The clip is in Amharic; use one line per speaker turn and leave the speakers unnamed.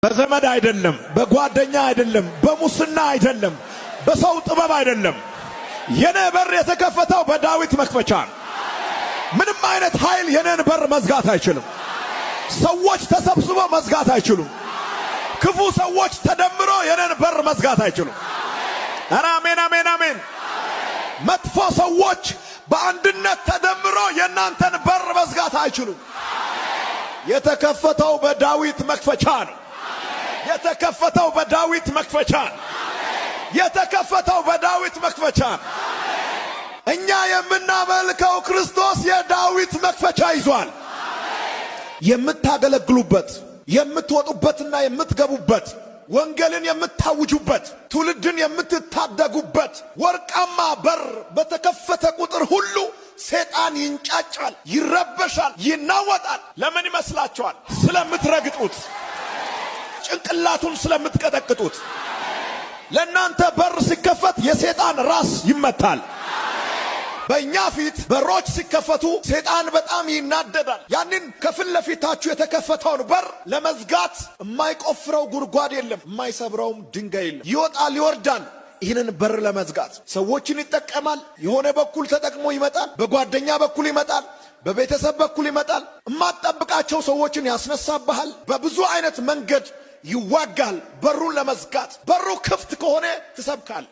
በዘመድ አይደለም፣ በጓደኛ አይደለም፣ በሙስና አይደለም፣ በሰው ጥበብ አይደለም። የኔ በር የተከፈተው በዳዊት መክፈቻ ነው። ምንም አይነት ኃይል የኔን በር መዝጋት አይችልም። ሰዎች ተሰብስበው መዝጋት አይችሉም። ክፉ ሰዎች ተደምሮ የኔን በር መዝጋት አይችሉም። ኧረ አሜን፣ አሜን፣ አሜን። መጥፎ ሰዎች በአንድነት ተደምሮ የእናንተን በር መዝጋት አይችሉም። የተከፈተው በዳዊት መክፈቻ ነው። የተከፈተው በዳዊት መክፈቻ ነው። የተከፈተው በዳዊት መክፈቻ ነው። እኛ የምናመልከው ክርስቶስ የዳዊት መክፈቻ ይዟል። የምታገለግሉበት፣ የምትወጡበትና የምትገቡበት፣ ወንጌልን የምታውጁበት፣ ትውልድን የምትታደጉበት ወርቃማ በር በተከፈተ ቁጥር ሁሉ ሰይጣን ይንጫጫል፣ ይረበሻል፣ ይናወጣል። ለምን ይመስላችኋል? ስለምትረግጡት፣ ጭንቅላቱን ስለምትቀጠቅጡት። ለእናንተ በር ሲከፈት የሰይጣን ራስ ይመታል። በእኛ ፊት በሮች ሲከፈቱ ሰይጣን በጣም ይናደዳል። ያንን ከፊት ለፊታችሁ የተከፈተውን በር ለመዝጋት የማይቆፍረው ጉድጓድ የለም፣ የማይሰብረውም ድንጋይ የለም። ይወጣል፣ ይወርዳል። ይህንን በር ለመዝጋት ሰዎችን ይጠቀማል። የሆነ በኩል ተጠቅሞ ይመጣል። በጓደኛ በኩል ይመጣል። በቤተሰብ በኩል ይመጣል። የማትጠብቃቸው ሰዎችን ያስነሳብሃል። በብዙ አይነት መንገድ ይዋጋል በሩን ለመዝጋት። በሩ ክፍት ከሆነ ትሰብካል።